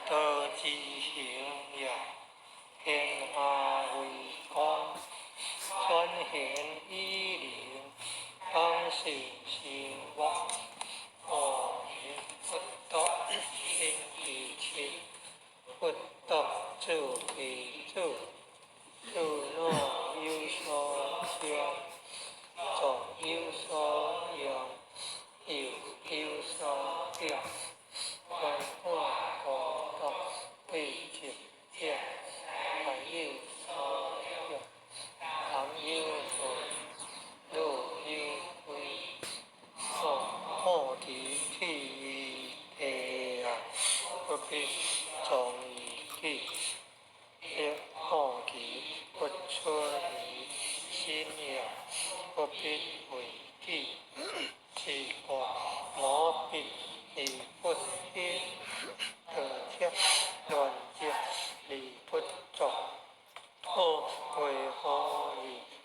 道之行也，天下為公，選賢與能，當受是目。阿彌佛陀身其親，佛陀子其子，子若有所稱，作有所用，又有所得，圓滿功德對證者，大有所欲，男有恨，女有非，菩提鐵地啊，不必從意起，菩提不出離心也，不必為己，是故無彼而不興，得則亂則而不作，好為何而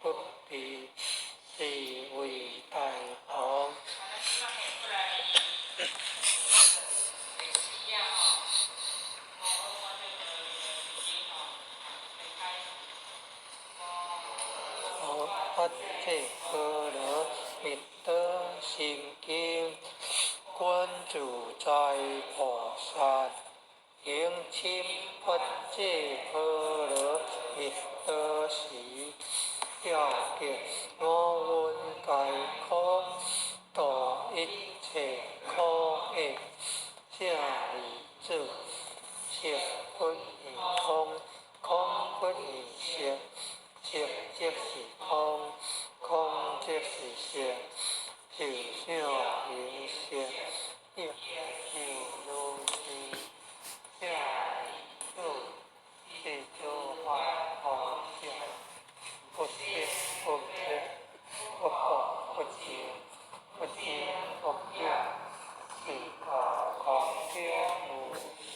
不避？是為大王。菩提波羅蜜多心經，觀自在菩薩行深般若波羅蜜多時，了別五蘊皆空，度一切苦厄。舍利子，色不異空，空不異色，色即是空，空即是色，受想行識亦復如是。舍利子，是諸法無相，不生不滅，不垢不淨，不增不減，是故空中無色，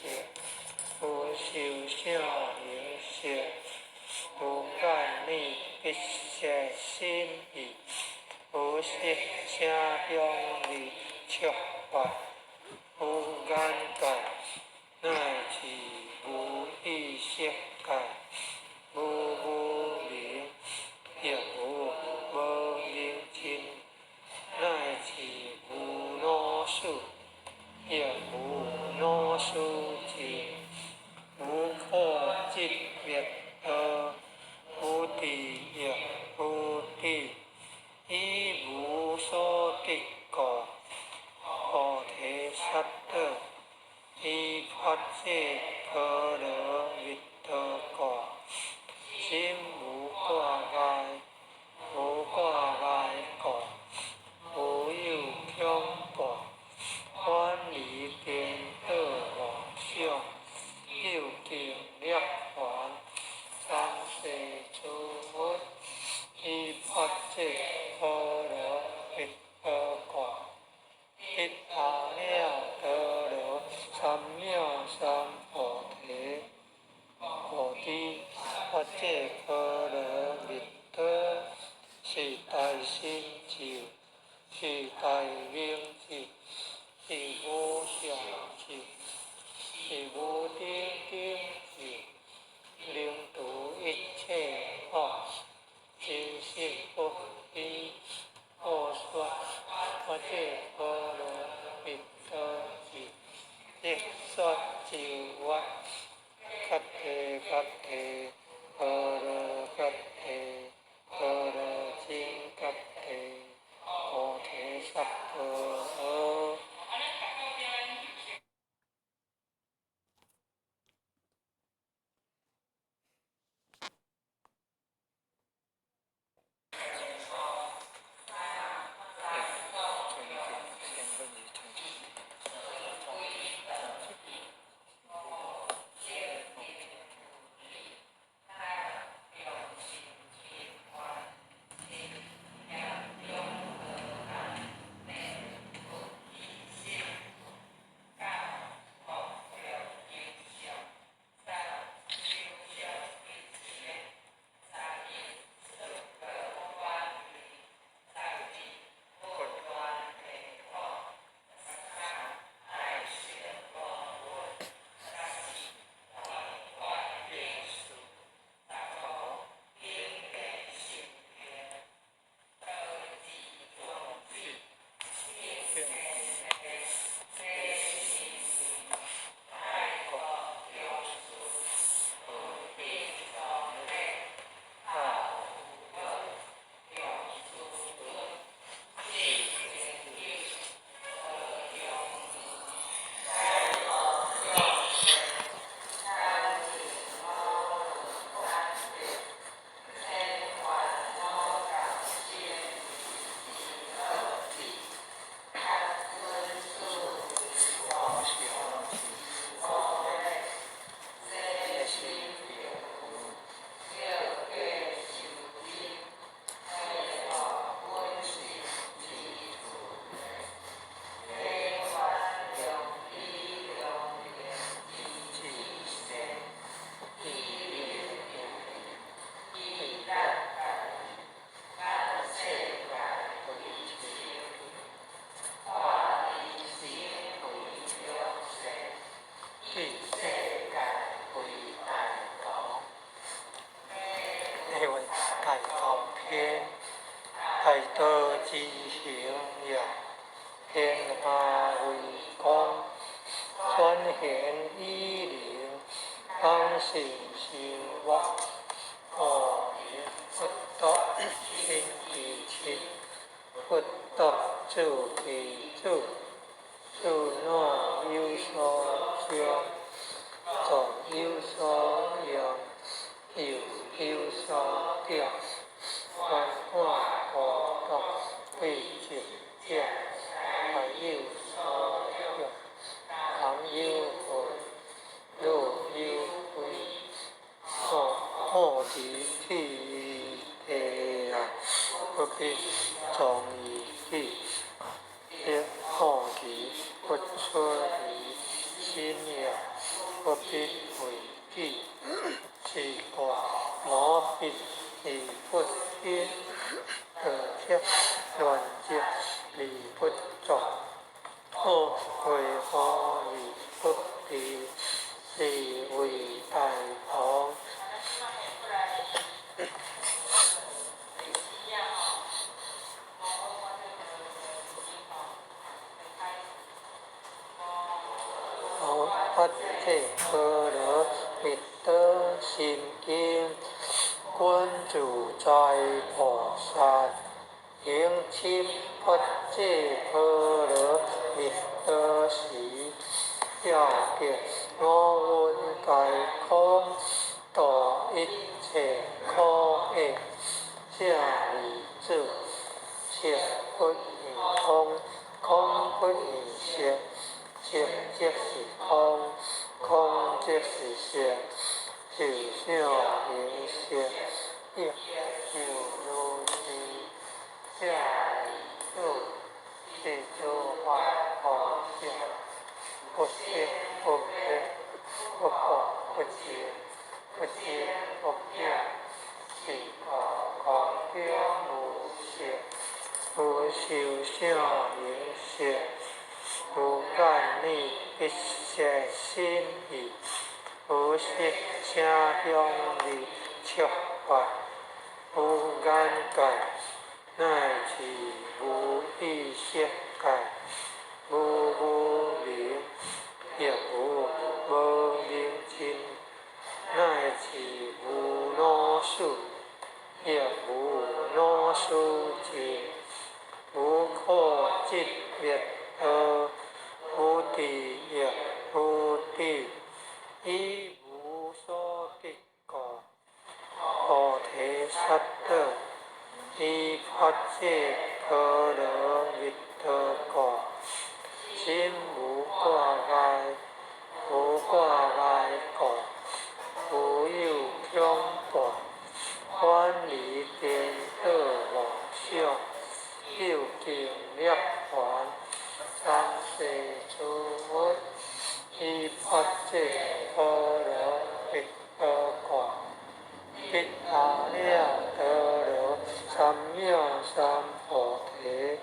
無受想行識，無眼耳鼻舌身意，無色聲香味觸法，無眼界，乃至無意識界，無無明，亦無無明盡，乃至無老死，亦無老死盡，無可擇滅道，無智亦無得，以無所得故，菩提薩埵，依般若波羅蜜多故，心無掛礙，無掛礙故，無有恐怖，遠離顛倒妄想，究竟涅槃，三世諸佛，依般若波羅蜜多故，得阿耨多羅三藐三菩提。菩提般若波羅蜜多是大神咒，是大明咒，是無上咒，是無頂頂咒，能度一切法，真實不虛。故說般若波羅蜜多時，一說就說，卡提卡提，波羅卡提，波羅僧卡提，菩提薩埵。篇，大道之行也，天下為公，選賢與能，講信修學，故名佛道親其親，佛道子其子，事若有所長，作有所用，用有所得，觀看孤獨對靜者，大有所用，人有恨，女有貴，菩提地啊，不必從於己，彼菩提不出離心也，不必為己。是故無彼而不興，得則亂則而不作。為何而不避？是謂大同。法者波羅蜜多心經，觀自在菩薩行深般若波羅蜜多時，了別五蘊皆空，度一切苦厄。舍利子，色不異空，空不異色，色即是空，空即是色，受想行識，亦復如是。舍利子，是諸法無相，不生不滅，不垢不淨，不增不減，是故空中無色，無受想行識，無眼耳鼻舌身意，無色聲香味觸法，無眼界，乃至無意識界，無無明，亦無無明盡，乃至無老死，亦無老死盡，無苦集滅道，無智亦無得，以無所得故，菩提薩埵，依般若波羅蜜多故，心無掛礙，無掛礙故，無有恐怖，遠離顛倒妄想，究竟涅槃，三世諸佛，依般若波羅蜜多故，彼阿耨多羅三藐三菩提。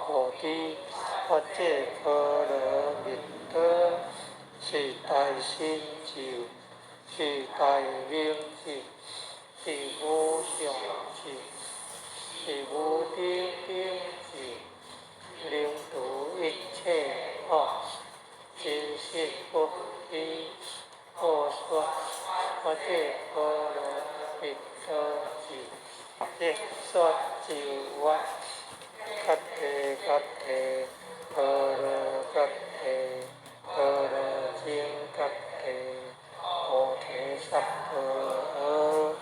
菩提般若波羅蜜多，是大神咒，是大明咒，是無上咒，是無頂頂咒，能除一切苦，真實不虛。故說般若波羅蜜多咒，一說咒完，揭諦揭諦，波羅揭諦，波羅僧揭諦，菩提薩婆訶。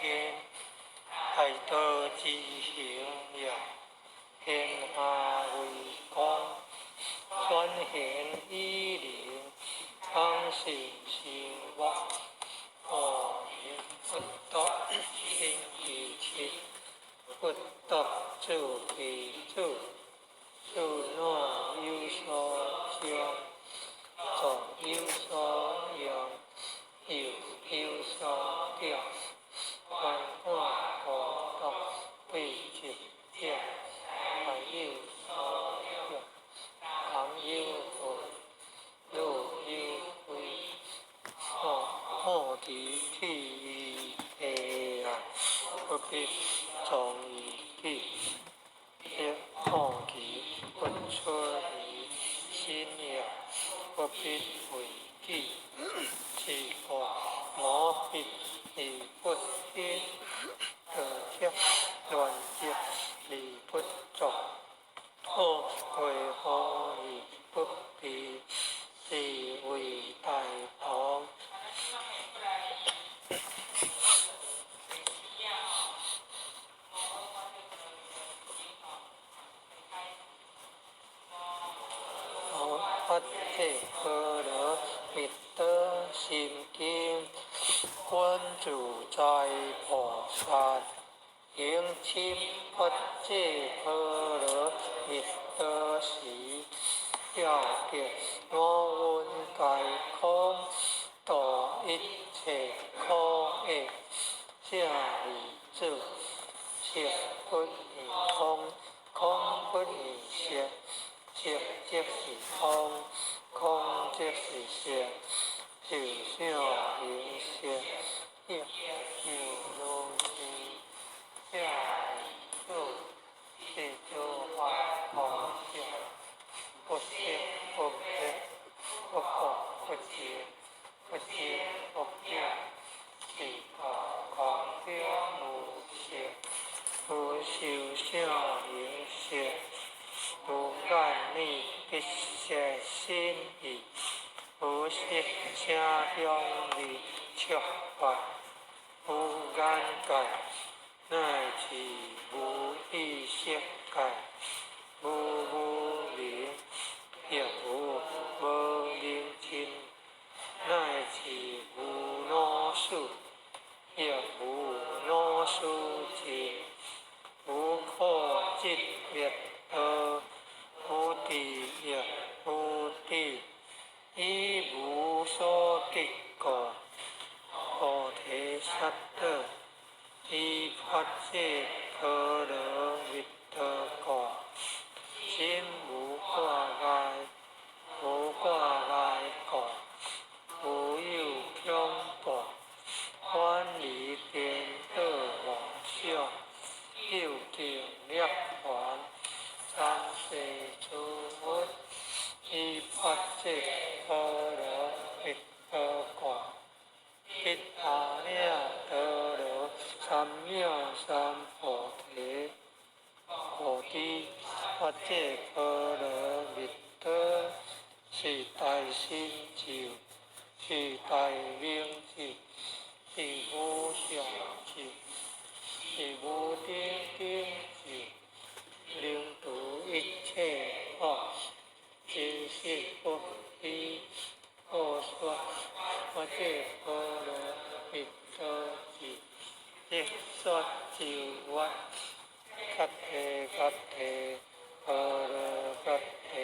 現，大道之行也，天下為公，選賢與能，創新生活，阿彌佛陀星期七，佛陀做其主，自我有所長，藏有所用，又有所得，觀看孤獨對靜者，還有所欲，男有恨，女有非，好奇去於地啊，不必藏於己，亦好奇不出於心也，不必為己。是故無必而不顯，道則亂則而不作，好為何而不避？是謂大同。法者波羅蜜多心經，觀自在菩薩行深法界波羅蜜多時，了別五蘊皆空，度一切苦厄。舍利子，色不異空，空不異色，色即是空，空即是色，受想行識，亦復如是。舍利子，是諸法無相，不生不滅，不垢不淨，不增不減，是故空中無色，無受想行識，無眼耳鼻舌身意，無色聲香味觸法，無眼界，乃至無意識界，無無明，亦無無明盡，乃至無老死，亦無老死盡，無苦集滅道，無智亦無得，以無所得故，菩提薩埵，以法界波羅蜜多故，心無掛礙，無掛礙故，無有恐怖，遠離顛倒妄想，究竟涅槃，三世諸佛，以法界波羅蜜多故，得阿耨多羅三藐三菩提。菩提法界波羅蜜多，是大神咒，是大明咒，是無上咒，是無頂頂咒，能度一切苦，真實不虛。故說法界波羅蜜多咒，即說咒曰：揭諦揭諦，波羅揭諦。